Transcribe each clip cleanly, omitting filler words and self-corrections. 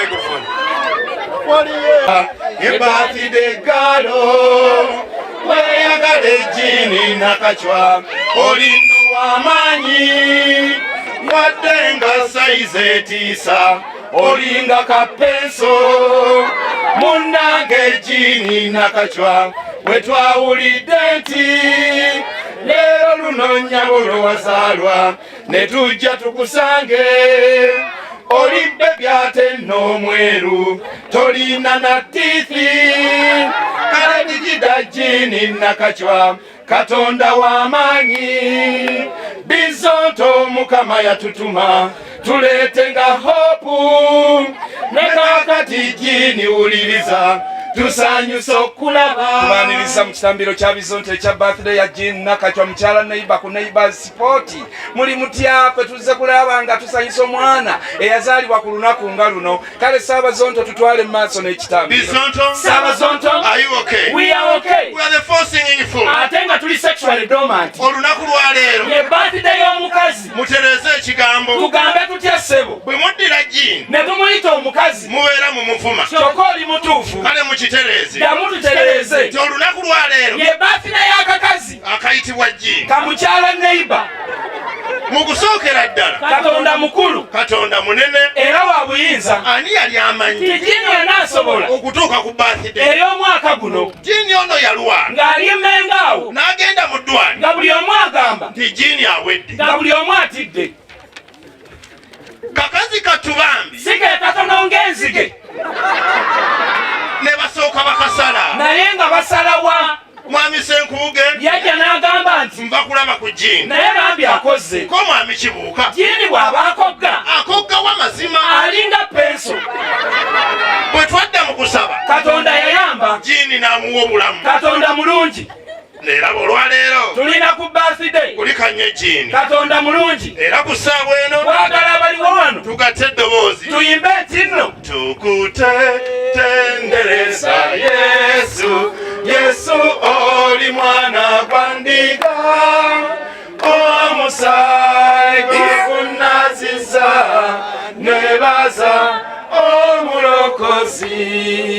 Microphone. Ebirthday girl weyagala ejjiini Nakacwa, olino w'amaanyi wadde nga size etiisa, olinga kapenso. Munnange ejjiini Nakacwa, bwe twawulidde nti leero luno nnyabo lwe wazaalwa, ne tujja tukusange. Oli baby ate n'omweru, tolina na teeth. Kale digida Jjiini Nakacwa, Katonda w'amaanyi. Bizonto Mukama yatutuma tuleete nga hope. Ne kaakati Jjiini wuliriza, tusanyusa okulaba. Tubaniriza mu kitambiro kya Bizonto ekya birthday ya Jean Nakacwa. Mukyala neighbor ku Neighbors Sport, muli mutya? Ffe tuzze kulaba nga tusanyusa omwana eyazaalibwa ku lunaku nga luno. Kale Saabazonto, tutwale mu maaso n'ekitambiro. Bizonto. Saabazonto. Are you okay? We are okay. We are the four singing fools. Ate nga tuli sexually dormant. Olunaku lwa leero ye birthday y'omukazi. Mutereeze ekigambo. Tugambe tutya, ssebo? Bwe muddira Jean ne tumuyita omukazi, mubeera mumuvuma. Kyokka oli mutuufu. Kale mukitereeze. Ddamu tutereeze. Nti olunaku lwa leero ye birthday y'akakazi akayitibwa Jean. Kamukyala neighbor. Mu kusookera ddala, Katonda mukulu. Katonda munene. Era wa buyinza. Ani yali amanyi ti Jini anaasobola okutuuka ku birthday ey'omwaka guno? Jini ono yalwala ng'ali emmenga awo n'agenda mu ddwaliro nga buli omu agamba nti Jini awedde, nga buli omu atidde. Kakazi katubambi si ke katono ng'enzige. Ne basooka bakasala. Naye nga basalawa? Mwami Senkubuge yajja n'agamba nti nva kulaba ku Jini. Naye bambi akoze. Ko mwami Kibuuka, Jini bw'aba akogga, akoggawo amazima. Alinga penso. Bwe twadda mu kusaba, Katonda yayamba. Jini n'amuwa obulamu. Katonda mulungi. Neeraba olwaleero tulina ku birthday. Kulikanye Jini. Katonda mulungi. Era ku ssaawa eno twagala abaliwo wano tugatte eddoboozi tuyimbe nti nno tukutendereza Yesu, Yesu oli mwana gwa ndiga, omusaayi gukunaziza, nebaza omulokozi.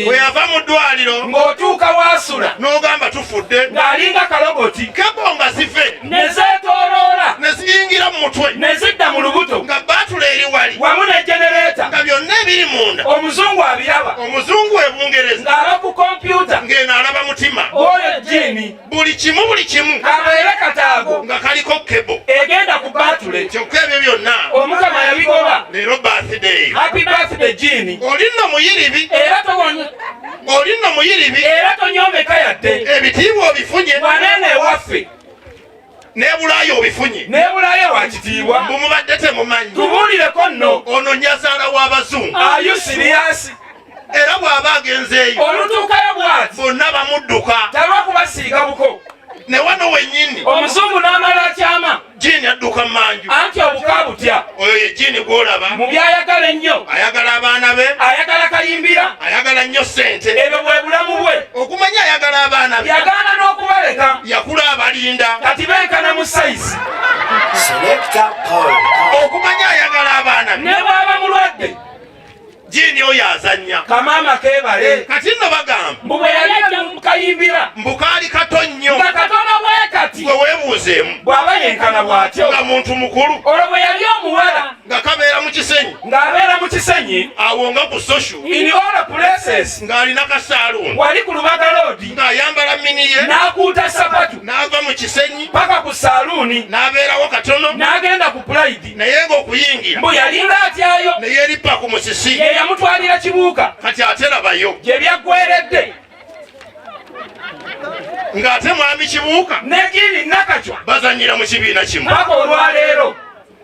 Bwe yava mu ddwaliro ng'otuuka waasula n'ogamba tufudde, ng'alinga kaloboti, cable nga zife ne zeetooloola ne ziyingira mu mutwe ne zidda mu lubuto, nga battery eri wali wamu ne generator, nga byonna ebiri munda omuzungu abiraba. Omuzungu e Bungereza ng'aba ku kompyuta ng'eno alaba mutima. Oyo Jini. Buli kimu, buli kimu kabeere kataago nga kaliko cable egenda ku battery. Kyokka ebyo byonna Omukama yabigoba. Leero birthday. Happy birthday, Jini. Oli nno muyiribi. Era towonye. Oli nno muyiribi. Era tonyomeka yadde. Ebitiibwa obifunye. Waneeno ewaffe ne Bulaaya obifunye. Ne Bulaaya wa kitiibwa. Bumubadde temumanyi. Tubuulireko nno. Ono nyazaala w'abazungu. Are you serious? Era bw'aba agenzeeyo olutuukayo bw'ati bonna bamudduka. Talwa kubasiiga buko. Ne wano wennyini omuzungu n'amala akyama. Jini adduka manju. Anti obuka butya. Oyo ye Jini gw'olaba. Mu byayagala ennyo, ayagala abaana be, ayagala kayimbira, ayagala nnyo ssente. Ebyo bwe bulamu bwe. Okumanya ayagala abaana be, yagaana n'okubaleka. Yakula abalinda. Kati benkana mu size. Selector Paul. Okumanya ayagala abaana be, ne bw'aba mulwadde, Jini oyo azannya. Kamaama keebale. Kati nno bagamba mbu bwe yali ajja mu kayimbira mbu kaali kato nnyo, nga katono bwe kati, gwe weebuuzeemu bw'aba yenkana bw'atyo nga muntu mukulu, olwo bwe yali omuwala nga kabeera mu Kisenyi, ng'abeera mu Kisenyi, awo nga ku social, in all places, ng'alina kasaaluuni, wali ku Lubaga Road, ng'ayambala mini ye, n'akuuta sapatu n'ava mu Kisenyi paka ku saaluuni, n'abeerawo katono, n'agenda ku Pride, naye ng'okuyingira mbu yalinga atyayo, ne yeerippa ku musisi. Ye yamutwalira Kibuuka. Kati ate labayo gye byaggweredde. Ng'ate mwami Kibuuka ne Jini Nakacwa bazanyira mu kibiina kimu paka olwaleero.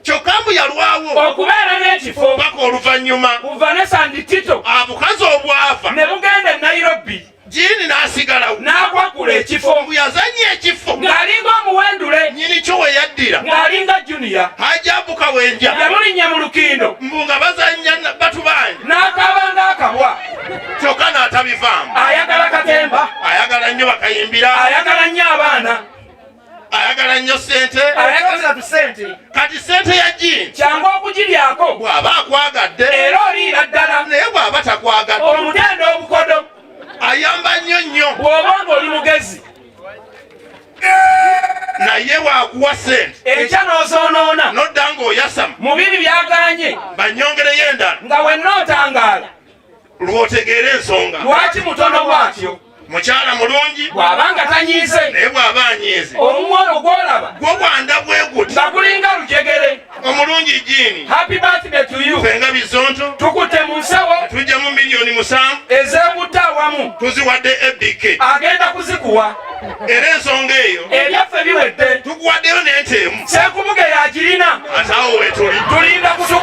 Kyokka mbu yalwawo okubeera n'ekifo paka oluvannyuma ku Vanessa and Tito abukazi obwava ne bugenda e Nairobi, Jini n'asigalawo n'akwakula ekifo. Mbu yazannya ekifo ng'alinga omuwendule, nnyini kyo we yaddira ng'alinga junior. Hajabuka wenja yamulinnya mu lukindo mbu nga bazannya batubanja n'akaaba ng'akabwa, kyokka n'atabivaamu. Ayagala katemba. Ayagala nnyo bakayimbira. Ayagala nnyo abaana. Ayagala nnyo ssente. Ayagala tu sente. Kati ssente ya Jini kyangu okugiryako bw'aba akwagadde era oliira ddala. Naye bw'aba Bw'oba ng'oli mugezi. Naye bw'akuwa ssente enkya n'ozoonoona nodda ng'oyasama mu bibi byaganye banyongereyo endala nga wenna otangaala. Lw'otegeera ensonga lwaki mutono bw'atyo. Mukyala mulungi bw'aba nga tanyiize, naye bw'aba anyiize omumwa ogwo gw'olaba gwo gwanda bwe guti nga gulinga lujegere. Omulungi Jean, Happy birthday to you. Ffe nga Bizonto tukutte mu nsawo tujjamu miliyoni 7 ezeekutte awamu tuziwadde ABK agenda kuzikuwa. Era ensonga eyo ebyaffe biwedde tukuwaddeyo n'ente emu. Ssenkubuge yakirina. Ate awo wetuli. Tulinda kutuuka.